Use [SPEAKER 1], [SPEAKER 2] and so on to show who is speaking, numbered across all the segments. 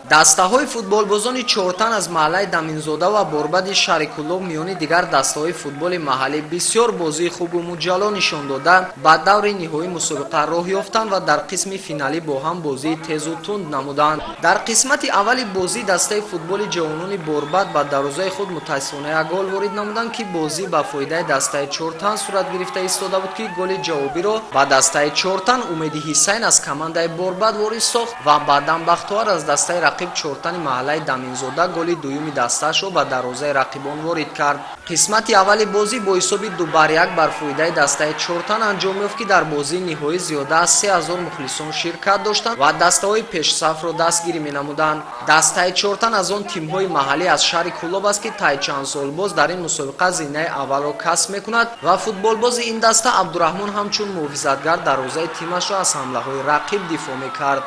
[SPEAKER 1] Дастаҳои футболбозони Чортан аз маҳаллаи Даминзода ва Борбади шаҳри Кӯлоб миёни дигар дастаҳои футболи маҳаллӣ бисёр бозии хубу муҷалло нишон дода, ба даври ниҳоии мусобиқа роҳ ёфтанд ва дар қисми финалӣ бо ҳам бозии тезу тунд намуданд. Дар қисмати аввали бозӣ дастаи футболи ҷавонони Борбад ба дарвозаи худ мутаассифона як гол ворид намуданд, ки бозӣ ба фоидаи дастаи Чортан сурат гирифта истода буд, ки голи ҷавобиро ба дастаи Чортан Умеди Ҳисайн аз командаи Борбад ворид сохт ва баъдан Бахтовар аз дастаи рақиб Чортани маҳаллаи Даминзода голи дуюми дастаашро ба дарвозаи рақибон ворид кард. Қисмати аввали бозӣ бо ҳисоби 2-1 бар фоидаи дастаи Чортан анҷом ёфт, ки дар бозии ниҳоӣ зиёда аз 3000 мухлисон ширкат доштанд ва дастаҳои пешсафро дастгирӣ менамуданд. Дастаи Чортан аз он тимҳои маҳаллӣ аз шаҳри Кӯлоб аст, ки тай чанд сол боз дар ин мусобиқа зинаи аввалро касб мекунад ва футболбози ин даста Абдураҳмон ҳамчун муҳофизатгар дарвозаи тимашро аз ҳамлаҳои рақиб дифоъ мекард.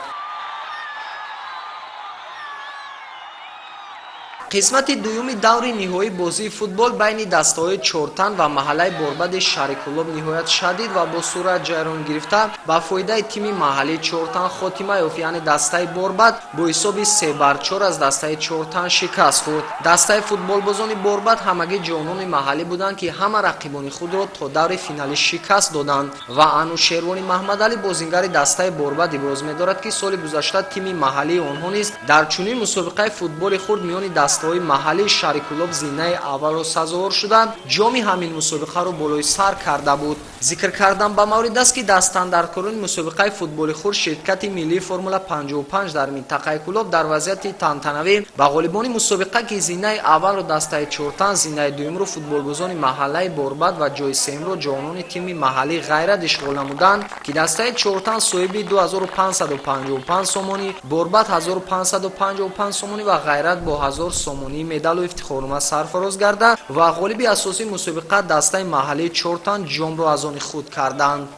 [SPEAKER 1] Қисмати дуюми даври ниҳоии бозии футбол байни дастаҳои Чортан ва маҳаллаи Борбади шаҳри Кӯлоб ниҳоят шадид ва бо суръат ҷайрон гирифта, ба фоидаи тими маҳаллии Чортан хотима ёфт, яъне дастаи Борбад бо ҳисоби 3-4 аз дастаи Чортан шикаст хӯрд. Дастаи футболбозони Борбад ҳамагӣ ҷавонони маҳаллӣ буданд, ки ҳама рақибони худро то даври финалӣ шикаст доданд ва Анушервони Маҳмадалӣ, бозингари дастаи Борбад, иброз медорад, ки соли гузашта тими маҳаллии онҳо низ дар чунин мусобиқаи футболи хурд миёни дастаҳои маҳаллии шаҳри Кӯлоб зинаи аввалро сазовор шуда, ҷоми ҳамин мусобиқаро болои сар карда буд. Зикр кардан ба маврид аст, ки дастандаркорони мусобиқаи футболи хурд, ширкати миллии Формула 55 дар минтақаи Кӯлоб, дар вазъияти тантанавӣ ба ғолибони мусобиқа, ки зинаи аввалро дастаи Чортан, зинаи дуюмро футболбозони маҳаллаи Борбад ва ҷои сеюмро ҷавонони тими маҳаллии Ғайрат ишғол намуданд, ки дастаи Чортан соҳиби 2555 сомонӣ, Борбад 1555 сомонӣ ва Ғайрат бо 1000 сомонӣ медалу ифтихорнома сарфароз гарда ва ғолиби асосии мусобиқа дастаи маҳаллии Чортан ҷомро аз они худ карданд.